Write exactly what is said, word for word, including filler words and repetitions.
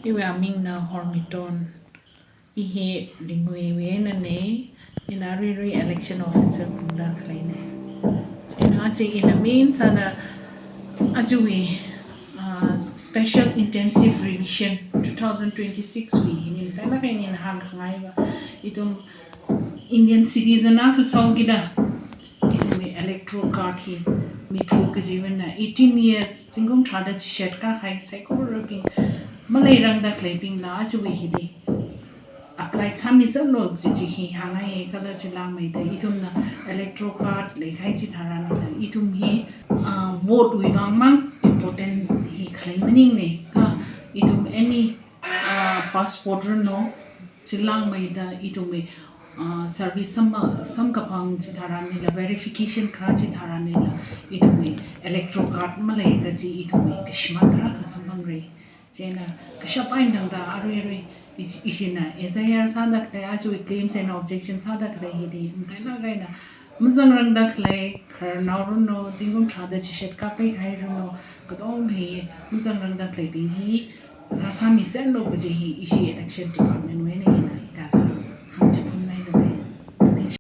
Iwui amingna Hormiton, i hi Ringweiwui einana, ina aruirui election officer pungda khaleina. Ina aja ina main sāda ajawui, ah, special intensive revision two thousand twenty-six wui hina, matailāk eina ina hāngkhangaiva, ithum Indian citizen akha sāhaokida, ithumwui electoral card hi miphu kajiwui eina eighteen years, zingkum tharāda chishat kākahai saikorabing maleirangda khaleibingla ajawui hili apply sāmiserlu kaji chi hi hāngngai. Kala chilāngmeida ithumna electoral card leikahai chitharanla ithum hi, ah, vote wui vangmang important hi khalei maningmana. Kha ithum any, ah, passport ranu, chilāngmeida ithumwui, ah, service samma, samkaphang chitharanla, verification kharā chitharanla, ithumwui electoral card malei kaji ithumwui kashimān tarākha samphangra. Chieina kashap eina tangda aruirui i-, ishina S I R sāda khalei, ajawui claims and objection sāda khalei hili matailāk eina mazangrangda khalei, khararnao ranu, zingkum tharāda chishat kāpai kahai ranu, katonga hi mazangrangda khaleibing hi rāsāmiserlu kaji hi ishi election department wui eina